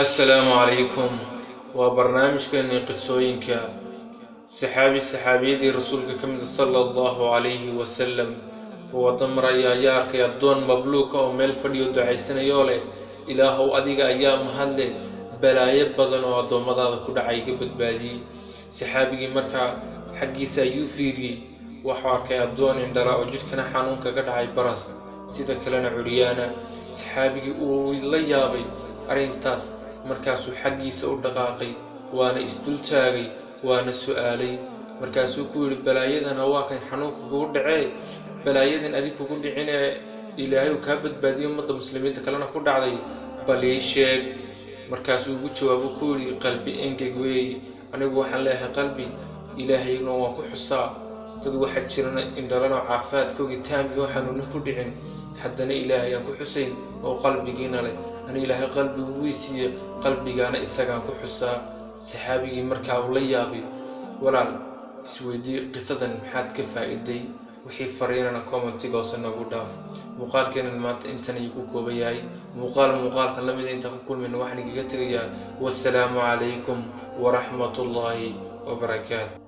Assalaamu calaykum. Waa barnaamijkeenii qisooyinka. Saxaabi saxaabiyadii rasuulka ka mid sala Allahu calayhi wasalam oo waddo maraya ayaa arkay addoon mabluuka oo meel fadhiyo ducaysanayoo leh: "Ilaahow, adiga ayaa mahadle, balaayo badan oo addoommadaada ku dhacay iga badbaadiyey." Saxaabigii markaa xaggiisa ayuu fiiriyey. Waxuu arkay addoon indhala oo jidhkana xanuun kaga dhacay baras, sida kalena curyaana. Saxaabigii uu la yaabay arrintaas. Markaasuu xaggiisa u dhaqaaqay, waana isdul taagay, waana su'aalay. Markaasuu ku yidhi: "Balaayadana waa kan xanuunka kugu dhacee, balaayadan adig kugu dhicin ee Ilaahay uu kaa badbaadiyey, ummadda muslimiinta kalena ku dhacday, bal ii sheeg." Markaasuu ugu jawaabo ku yidhi: "Qalbi engeg weey. Anigu waxaan leeyahay qalbi, Ilaahayna waan ku xusaa. Dad waxaa jirana indhalana caafimaadkoogii taamkii oo xanuuna ku dhicin, haddana Ilaahay aan ku xusayn oo qalbigiina leh. Ani Ilaahay qalbigu wii siiye, qalbigaana isagaan ku xusaa." Saxaabigii markaa uu la yaabay. Walaal, isweydii qisadan maxaad ka faa'iiday? Wixii fariinana commentiga hoose noogu dhaaf. Muuqaalkeenan maanta intan ayuu ku kooban yahay. Muuqaal muuqaalkan la mida intaan ku kulmayno, waxaan igaga tegayaa wassalaamu calaykum waraxmatullaahi wabarakaatu.